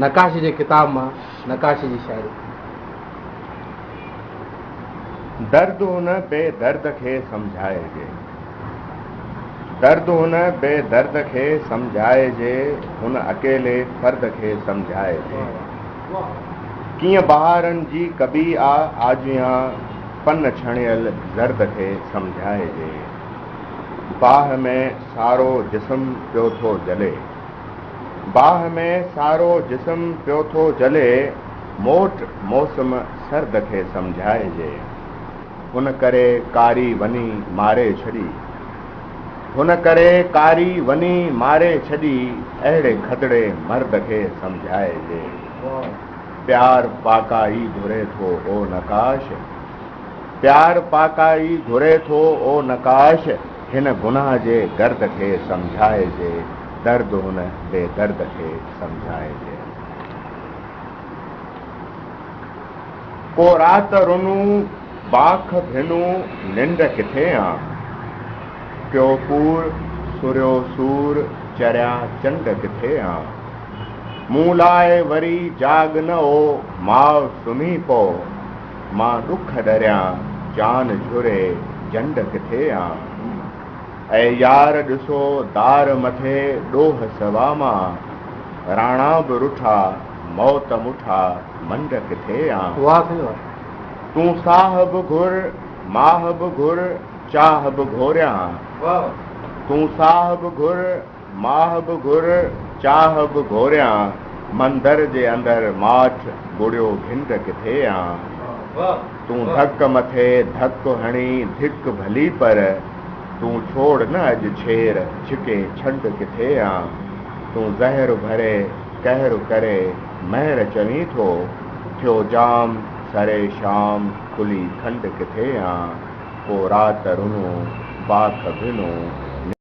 نقاش جي ڪتاب مان نقاش جي شاعري. درد هن بي درد کي سمجهائجي. درد هن بي درد کي سمجهائجي هن اڪيلي فرد کي سمجهائجي. ڪيئن بهارن جي ڪبي آ آجيان پن ڇڻيل زرد کي سمجهائجي. باهه ۾ سارو جسم پيو ٿو جلي. باهه ۾ سارو جسم پيو ٿو جلي موٽ موسم سرد کي سمجهائجي. هن ڪري ڪاري وني ماري ڇڏي. هن ڪري ڪاري وني ماري ڇڏي اهڙي کدڙي مرد کي سمجهائجي. پيار پاڪائي گهري ٿو او نقاش. پيار پاڪائي گهري ٿو او نقاش هن گناهه جي گرد کي سمجهائجي درد هن بي درد کي سمجهائجي. ڪو رات رنو باک ڀنو ننڊ ڪٿي آن. ڪيو پور سريو سور چريا چنڊ ڪٿي آن. مون لاء وري جاڳ نه او ماء سمهي پئو. مان ڏک ڏريان جان جهري جنڊ ڪٿي آن. اي يار ڏسو دار مٿي ڏوهه سوا مان. راڻا به رٺا موت مٺا منڊ ڪٿي آن. واهه سائين واهه. تون ساهه به گهر ماهه به گهر چاهه به گهوريان. تون ساهه به گهر ماهه به گهر چاهه به گهوريان. مندر جي اندر ماٺ گڙيو گهنڊ ڪٿي آن. تون ڌڪ مٿي ڌڪ هڻي ڌڪ ڀلي پر تون ڇوڙ نه اڄ ڇير ڇڪي ڇنڊ ڪٿي آن. تون زهر ڀري قهر ڪري مهر چوين ٿو ٿيو جام سري شام کلي کنڊ ڪٿي آن. ڪو رات رنو باک ڀنو